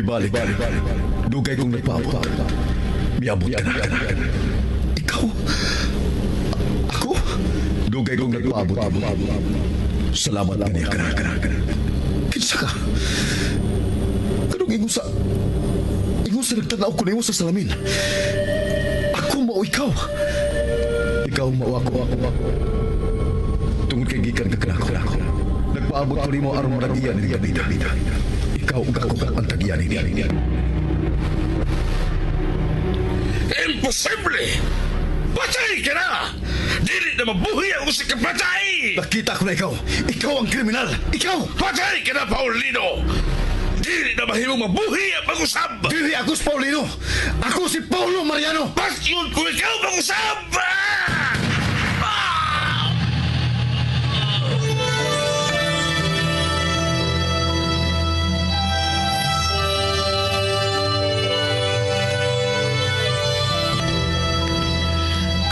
Mibalik ka. Dugay kong nagpaabot. Miabot ka na. Ikaw? Ako? Dugay kong nagpaabot. Salamat kaniya ka na. Kinsa ka? Kanong ingon sa... Ingon sa nagtanaw ko nimo sa salamin. Ako mao ikaw. Ikaw mao ako. Tungod kay gikan ka kanako. Nagpaabot ko nimo aron manag-iya ni Gabida. Ikaw ug ako ang tag-iya nini. Imposible! Patay ka na! Dili na mabuhi ang usik ka patay! Nakita ko na ikaw. Ikaw ang kriminal. Ikaw! Patay ka na, Paulino! Dili na mahimong mabuhi ang pag-usab! Dili ako si Paulino. Ako si Paulo Mariano. Basyon ko ikaw pag-usab! Ah! Ah!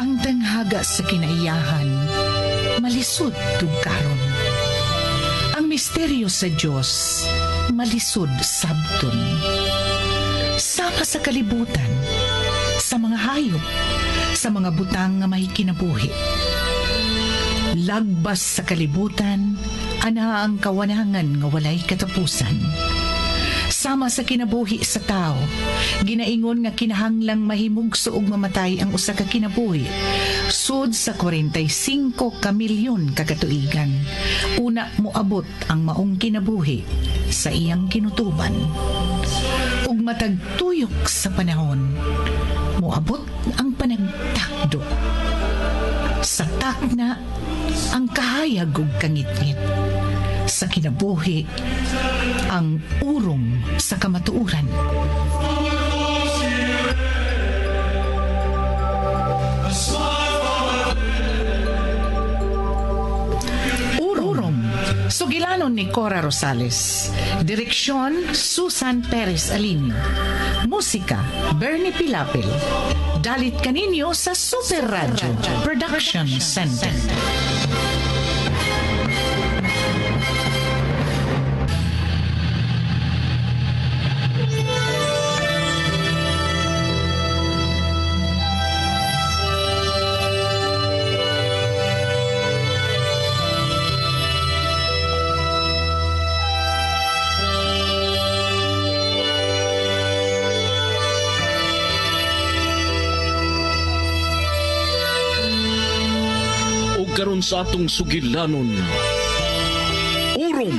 Ang tanghaga sa kinaiyahan, malisod tugkaron. Ang misteryo sa Dios, malisod sabton. Sama sa kalibutan, sa mga hayop, sa mga butang nga may kinabuhi. Lagbas sa kalibutan, ana ang kawanangan nga walay katapusan. Sama sa kinabuhi sa tao, ginaingon nga kinahanglang mahimugso og mamatay ang usa ka kinabuhi. Sud sa 45 ka milyon ka katuigan, una moabot ang maong kinabuhi sa iyang kinutuban. Ug matag tuyok sa panahon, moabot ang panagtakdo. Sa takna, ang kahayag ug kangitngit. Sa kinabuhi, ang urong sa kamatuoran. Urong. Sugilanon ni Cora Rosales. Direksyon, Susan Perez Alinio. Musika, Bernie Pilapil. Dalit kaninyo sa Super Radio Production Center. O karon sa atong sugilanon. Urom.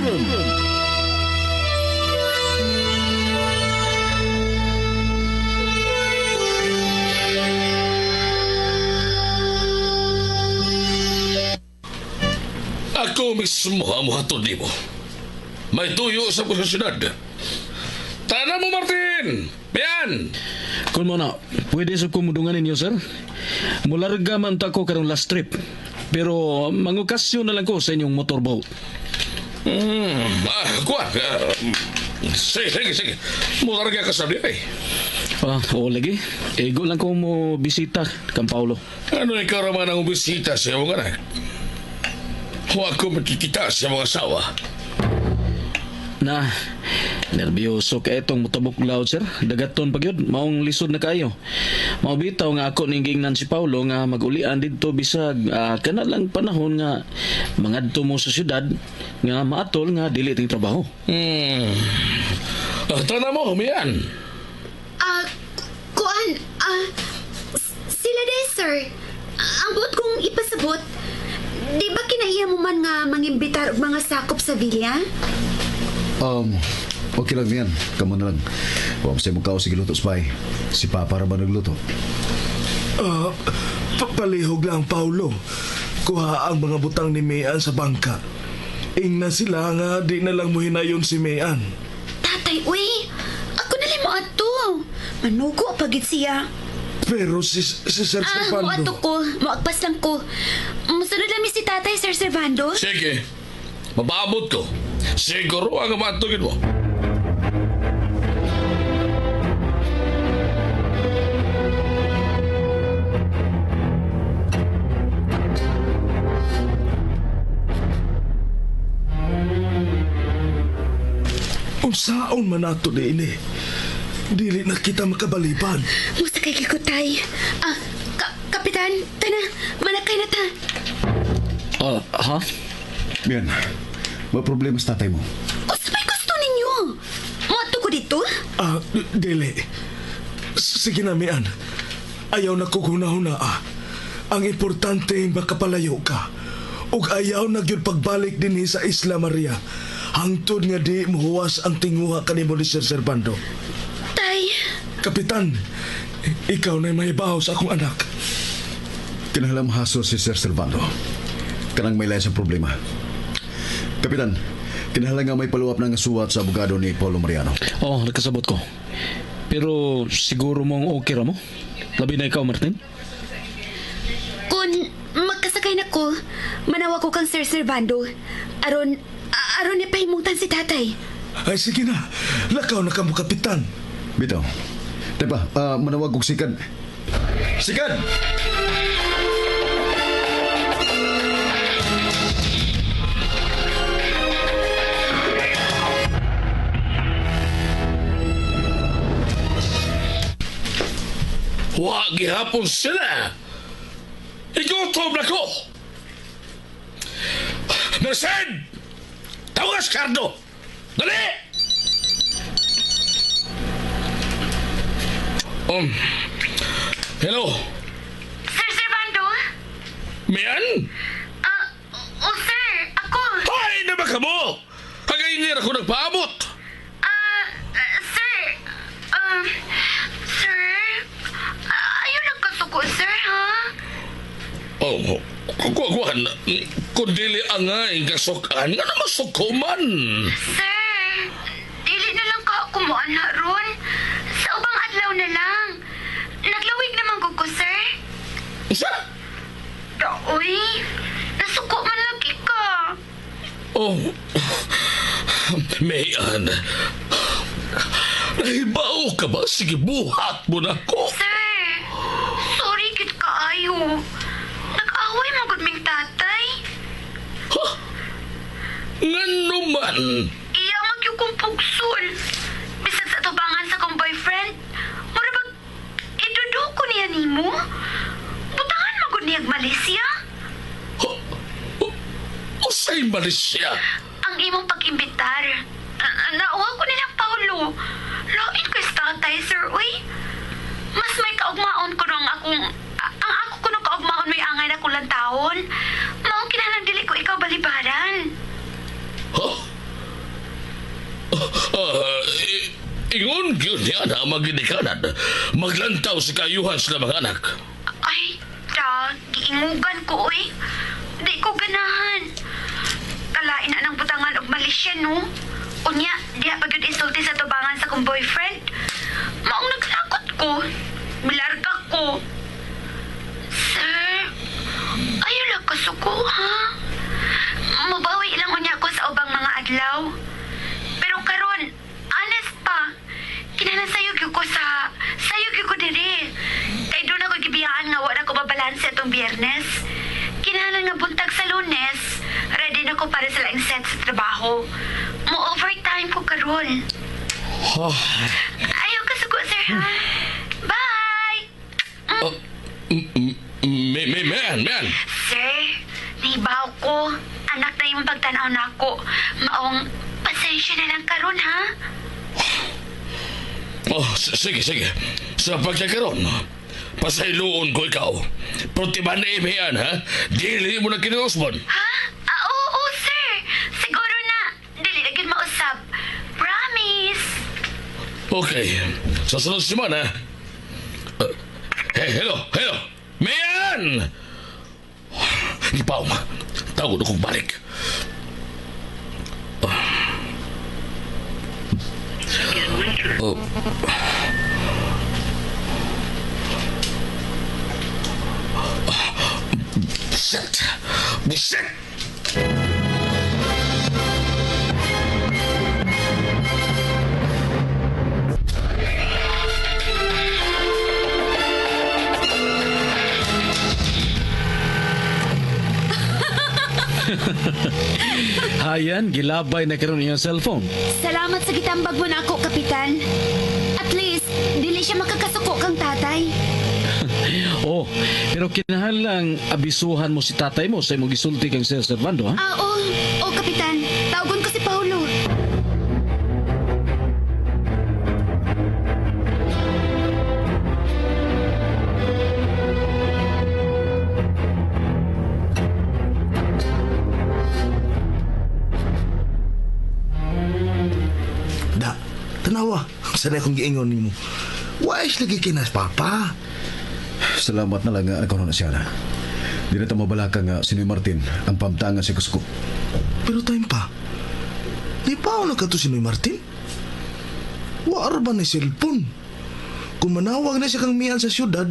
Ako mismo ang muhatod nimo. May tuyo sa ko sa syudad. Tana mo, Martin! Biyan! Kun mo na, pwede sa kumudungan ninyo, sir? Mularga man ta ko karong last trip. Pero mangukasyon na lang ko sa inyong motorboat. Kuha. Sige, sige, sige. Mularga ka sa ay. Ah, oo lagi. Ego lang ko mo bisita kang Paulo. Ano ikaw raman ang bisita sa iyong anak? Huwag ko makikita sa mga asawa. Na, nerbiyoso ka itong mutabok loud, sir. Dagaton pag yun, maong lisod na kayo. Mao bitaw nga ako ning giingnan si Paulo nga magulian didto bisag kana lang panahon nga mangadto mo sa syudad nga maatol nga dili ting trabaho. Tana mo, humiyan. Kuan, sila de, sir. Ang buot kong ipasabot, di ba kinaiya mo man nga mangimbitar og mga sakop sa villa? Okay lang yan. Kamo na lang. Huwag sa'yo mukha sige luto, Spy. Si Papa ra ba nagluto? Palihog lang, Paulo. Kuha ang mga butang ni Mayan sa bangka. Ingna sila nga di na lang mo hinayon si Mayan. Tatay, uy! Ako na lang mo ato. Manugo pagit siya. Pero si Sir Mo Servando... ato ko. Moagpas lang ko. Musunod lang mi si Tatay, Sir Servando. Sige. Mapaabot ko. Siguro ang matugin mo. Unsaon man nato ni ini? Dili na kita makabalibad. Musta kay kikutay. Ah, Kapitan, tana, manakay na ta. Ah, ha? Mian, may problema sa tatay mo. Usa may gusto ninyo. Moadto ko dito? Ah, dili. Sige na, Mian. Ayaw na kog hunahuna ah. Ang importante makapalayo ka. Ug ayaw na gyud pagbalik dinhi sa Isla Maria. Hangtod nga di mohuwas ang tinguha kanimo ni Sir Servando. Tay, Kapitan, ikaw na mahibaw sa akong anak. Kinahanglan mahaso si Sir Servando. Kanang may lain sa problema. Kapitan, kinahanglan nga may paluwap na nga suwat sa abogado ni Paulo Mariano. Oh, nakasabot ko. Pero siguro mong okay ra mo? Labi na ikaw, Martin? Kung magkasakay na ko, manawag ko kang Sir Servando. Aron, aron niya pahimungtan si tatay. Ay sige na, lakaw na ka mo, Kapitan. Bitaw. Tepa, manawag og sikan. Sikan! Wa gihapon sila. Igutom na ko. Merced! Tawagas Cardo! Dali! Hello, Sir Servando? Mian? Ah, oh sir, ako. Ay, na ba ka mo? Hagay ako nagpaabot. Ah, sir. Sir, ayaw lang kasuko, sir, ha? Oh, kukuhan. Kung dili angay kasukan, nga na masuko man. Sir, dili na lang ka ako mo na ron. Sa ubang adlaw na lang. Naglawig naman ko, sir. Unsa? Daoy, nasuko man lagi ka. Oh, Mayan. Nahibaw ka ba? Sige, buhat mo na ko. Sir, sorry gid kaayo. Nag-away man gud ming tatay. Ha? Ngano man? Iya man gyud kong pugsul. Bisag sa tubangan sa kong boyfriend, mura bag iduduko niya nimo? Butangan man gud niyag Malaysia. Ha? Usay Malaysia? Ang imong pag-imbitar. Nauwa ko nilang Paulo. Lain ko sa tatay, sir, uy. Mas may kaugmaon ko nung akong... Ang ako ko nung kaugmaon may angay na kulang taon. Maong kinahanglan dili ko ikaw balibaran. Ha? Ingon gyud niya na maginikanan. Maglantaw sa kayuhan sila mga anak. Ay, da, giingugan ko, uy. Di ko ganahan. Kalain na ng butangan og Malaysia, no? Unya, diha pa gyud isulti sa tubangan sa kong boyfriend. Maong naglakot ko. Milarga ko. Sir, ayaw lang kasuko, ha? Mabawi lang unya ko sa ubang mga adlaw. Pero karon, honest pa. Kinahanglan sayo gyud ko sa sayo gyud ko diri. Kay doon ako gibiyaan nga wala ko mabalanse atong Biyernes. Kinahanglan nga buntag sa Lunes, ready na ko para sa laing set sa trabaho. Mo overtime ko karon. Ha? Ayaw kasuko, sir, ha? Bye! May, may, man, man. Sir, nahibaw ko. Anak na yung pagtanaw na ako. Maong pasensya na lang karon, ha? Oh, sige, sige. Sa pagkakaroon, pasayloon ko ikaw. Pero timan na imihan, ha? Dili mo na kiniusmon. Ha? Ah, oo, sir. Siguro na. Dili na gyud mausab. Promise. Okay. Sa sunod semana. Hey, hello, hello. Mayan! Ipaw, tawag akong balik. Oh. Shit! Shit! Hayan, gilabay na karon iyang cellphone. Salamat sa gitambag mo na ako, Kapitan. At least, dili siya makakasuko kang tatay. Oh, pero kinahanglang abisuhan mo si tatay mo sa imong gisulti kang Sir Servando, ha? Ah, oo. Oh, Kapitan. Tawagon ko si Paulo. Da, tanawa. Sanay akong giingon nimo. Wais lagi kinas papa. Salamat na lang nga nagkaroon na siya na. Di na ta mabalaka nga si Noy Martin ang pamtangan sa kusko. Pero time pa. Di pa ako nagkato si Noy Martin. Waar ba ni cellphone? Kung manawag na siya kang mian sa syudad,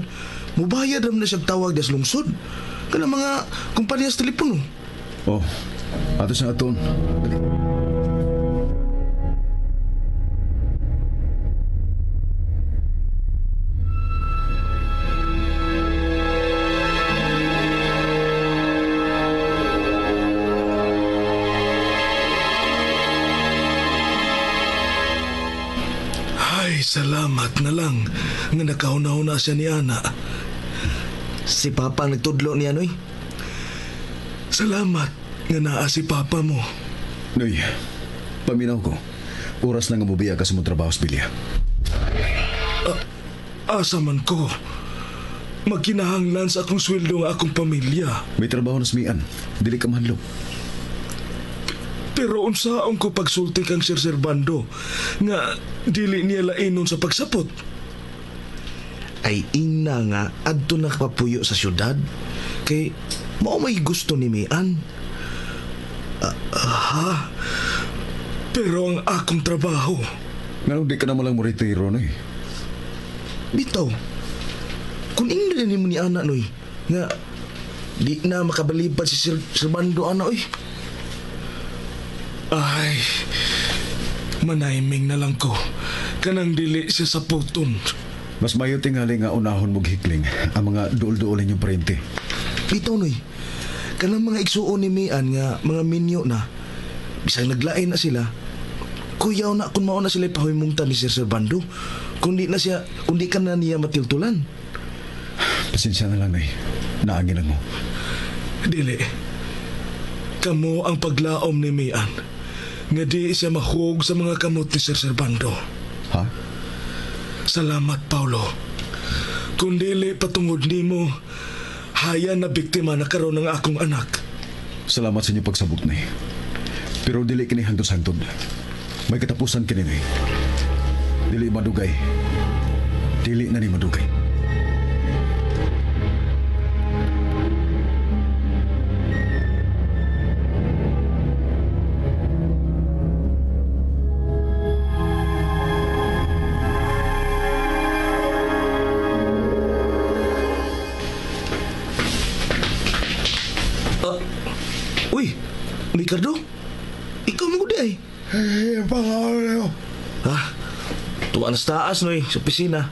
mubayad ram na siya tawag des lungsod. Kana mga kumpanya sa telepono. Oh, ato sa aton. Dali. Ay, salamat na lang nga nakauna-una siya ni Ana. Si Papa ang nagtudlo niya, Noy. Salamat nga naa si Papa mo. Noy, paminaw ko. Oras na nga mubiya ka sa mong trabaho sa bilya. Asa man ko. Magkinahanglan sa akong sweldo nga akong pamilya. May trabaho na smian. Dili ka mahadlok. Pero unsaon ko pagsulti kang Sir Servando nga dili niya lainon sa pagsapot. Ay ingna nga adto na kapapuyo sa syudad. Kay mao may gusto ni Mian. Pero ang akong trabaho, Nganong di ka na malang mo-retiro, Noy. Bitaw. Kung ingna nimo ni Ana, Noy, nga di na makabalibad si Sir Servando ana oy. ay, manahiming na lang ko. Kanang dili siya sa puton. Mas mayo tingali nga unahon mong hikling ang mga duol-duolin yung parente. Bitaw, Noy. Kanang mga igsuon ni Mian nga mga minyo na bisag naglain na sila. Kuyaw na kung mao na sila pahimungtan ni Sir Servando. Kung di na siya, kung di ka na niya matiltulan. Pasensya na lang, Noy. Naangin lang mo. Dili. Kamo ang paglaom ni Mian. Nga di siya mahuog sa mga kamot ni Sir Servando. Ha? Salamat, Paulo. Kung dili patungod nimo, haya na biktima na karon ng akong anak. Salamat sa inyong pagsabot, Noy. Pero dili kini hangtod-hangtod. May katapusan kini, Noy. Dili madugay. Dili na ni madugay. Uy, Ricardo? Ikaw mo gud ay. Ha? Tuwa na sa taas, Noy, sa opisina.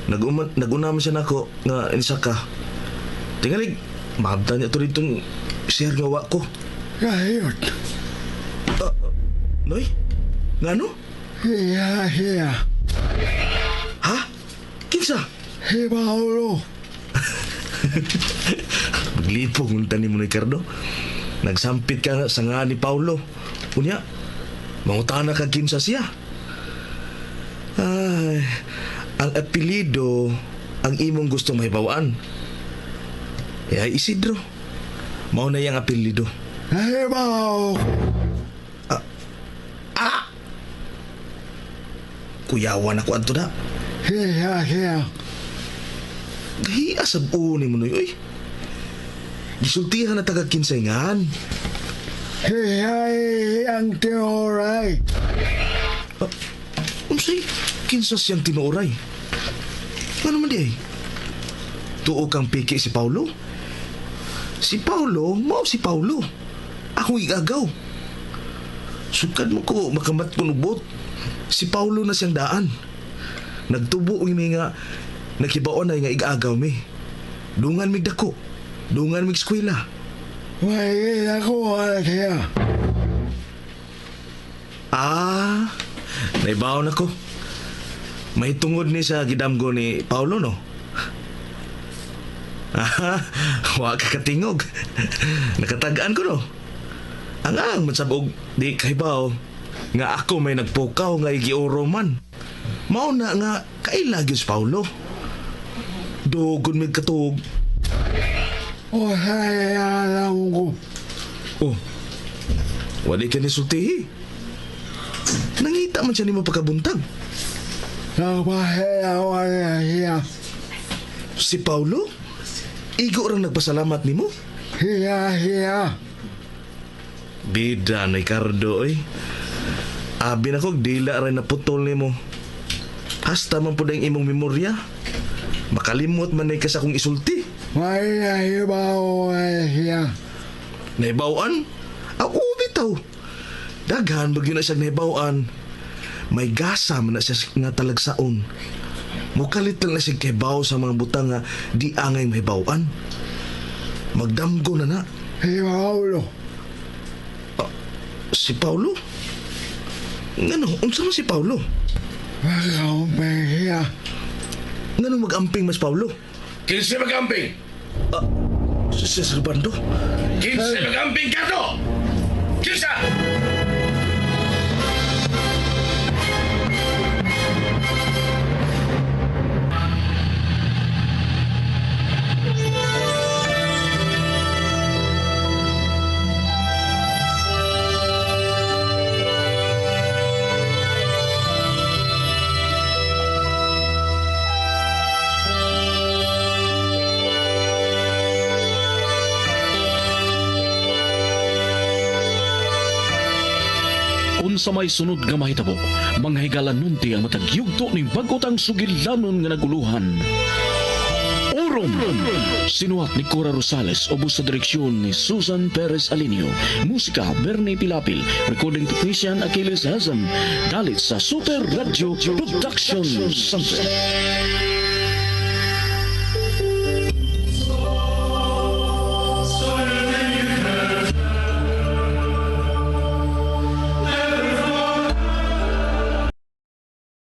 Naguna man siya nako nga insa ka. Tingalig, maabtan niya to rin share nga wa ko. Kahit Noy? Ngano? hiya hiya Ha? Kinsa? si Paolo. Maglipog ng tanim mo, Ricardo. Nagsampit ka nga sa nga ni Paulo. Unya, mangutana ka kinsa siya. Ay, ang apelido ang imong gusto mahibawaan. Ay, Isidro. Mao na iyang apelido. Nahibaw Kuyawan ako adto na. hiya hiya Gahiya sa ni mo noy, oy. Gisultihan na taga kinsay ngan. hiya ang tioray. Unsay kinsa siyang tinuoray? Ano man di ay? Tuo kang piki si Paulo? Si Paulo, mao si Paulo. Akong igagaw. Sukad mo ko makamat ko nubot. Si Paulo na siyang daan. Nagtubo ang imi nga nakibaon na nga igagaw mi. Dungan mig dako. Dungan mig eskwela. May ako siya. Ah, naibaw na ko. May tungod ni sa gidamgo ni Paulo, no? Ah, wa ka katingog. Nakatagaan ko, no? Ang ang mansabog di kahibaw nga ako may nagpukaw nga igiuro man. Mao na nga kaila gyud si Paulo. Dogon mig katuog. O alam ko. Oh. Wali ka ni sultihi. Nangita man siya nimo pagkabuntag. Nagpahilawan na siya. Si Paulo? Igo rang nagpasalamat nimo? Siya siya. Bida na Ricardo oy. Abi na ko dila ra naputol nimo. Hasta man pud ang imong memorya. Makalimot man ka sa akong isulti. May nahibaw na siya. Nahibawan? Ako bitaw. Daghan ba gyud na siya nahibawan. May gasa man na siya nga talagsaon. Mukalit lang na siya kahibaw sa mga butang nga di angay mahibawan. Magdamgo na na. Si Paulo. Si Paulo? Ngano, unsa man si Paulo? Magamping siya. Ngano mag-amping mas Paulo? Kinsa magamping? Si Servando? Kinsa magamping Cardo? Kinsa? Unsa may sunod nga mahitabo, mga higala nunti ang matag yugto ning bag-otang sugilanon nga naguluhan. Orom! Sinuhat ni Cora Rosales, ubos sa direksyon ni Susan Perez Alinio. Musika, Bernie Pilapil. Recording technician, Achilles Hazan. Dalit sa Super Radio Production Center.